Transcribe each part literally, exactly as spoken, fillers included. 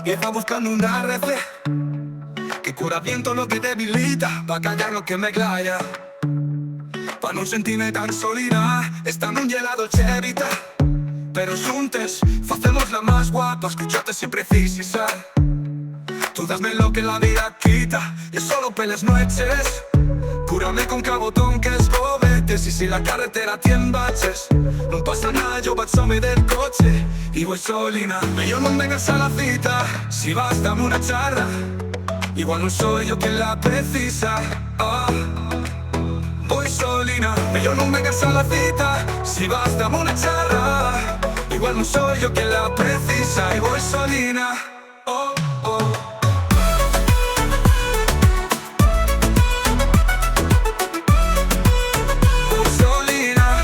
Y va buscando una receta que cura bien todo lo que debilita, pa callar lo que me glaya. Pa nun sentime tan solina, esta nun ye la Dolce Vita. Pero xuntes facemos la más guapa, escúchate si precisas. Tú dasme lo que la vida quita, y es solo peles nueches. Cúrame con cabo, tonques, gobetes, y si la carretera tien baches, nun pasa nada, yo baixome del coche y voi solina. Meyor nun vengas a la cita, si vas, dame una charra. Igual nun soi yo quien la precisa. Ah. Voi solina, meyor nun vengas a la cita. Si vas, dame una charra. Igual nun soi yo quien la precisa. Y voi solina. Oh, oh. Voi solina.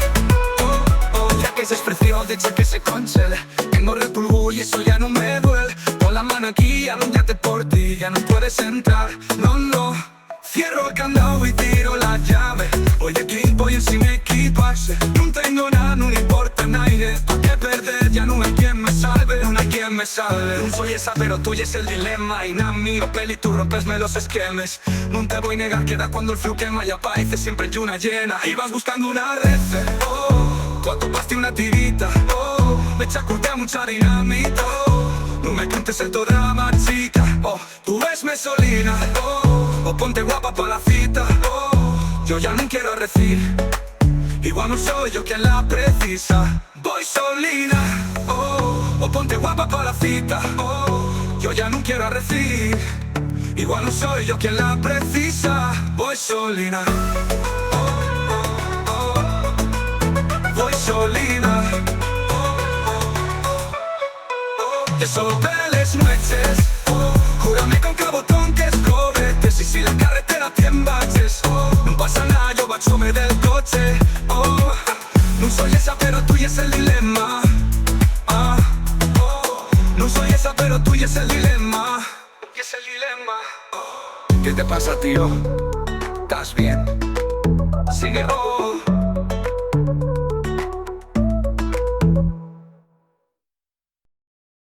Oh, oh. Ya que se esfrió, dexa que se conxele. Tengo Red Bull y eso ya nun me duele. Pon la man aquí, ya nun llate por ti, ya nun puedes entrar. No, no. Cierro el candao y tiro la llave. Oye, equipo y ensin equiparse. Nun tengo nada, nun importa naide. Pa qué perder, ya nun hai quien me salve, nun hai quien me salve. Nun soi esa, pero tú yes el dilema. Y na mi peli, tú rompesme los esquemes. Nun te voi negar que da cuando el flu quema y aparece siempre en lluna llena. Y vas buscando una receta, oh, tú atopaste una tirita, oh, me chacurtea mucha dinamita, oh, nun me cuentes el to drama, chica, oh. Tú vesme solina, oh, o ponte guapa pa la cita, oh. Yo ya nun quiero arrecir, igual nun soi yo quien la precisa. Voi solina, oh, o ponte guapa pa la cita, oh. Yo ya nun quiero arrecir, igual nun soi yo quien la precisa. Voi solina, oh, oh, oh. Voi solina, oh, oh, oh. Ye solo peles nueches, oh. Cúrame con cabo, tonques, gobetes, y si la carretera tien baches, oh, nun pasa nada, yo baixome del coche, oh. Nun soi esa, pero tú yes el dilema. Ah, oh. Nun soi esa, pero tú yes el dilema. Yes el dilema. ¿Qué te pasa, tío? ¿Estás bien? Sigue, oh.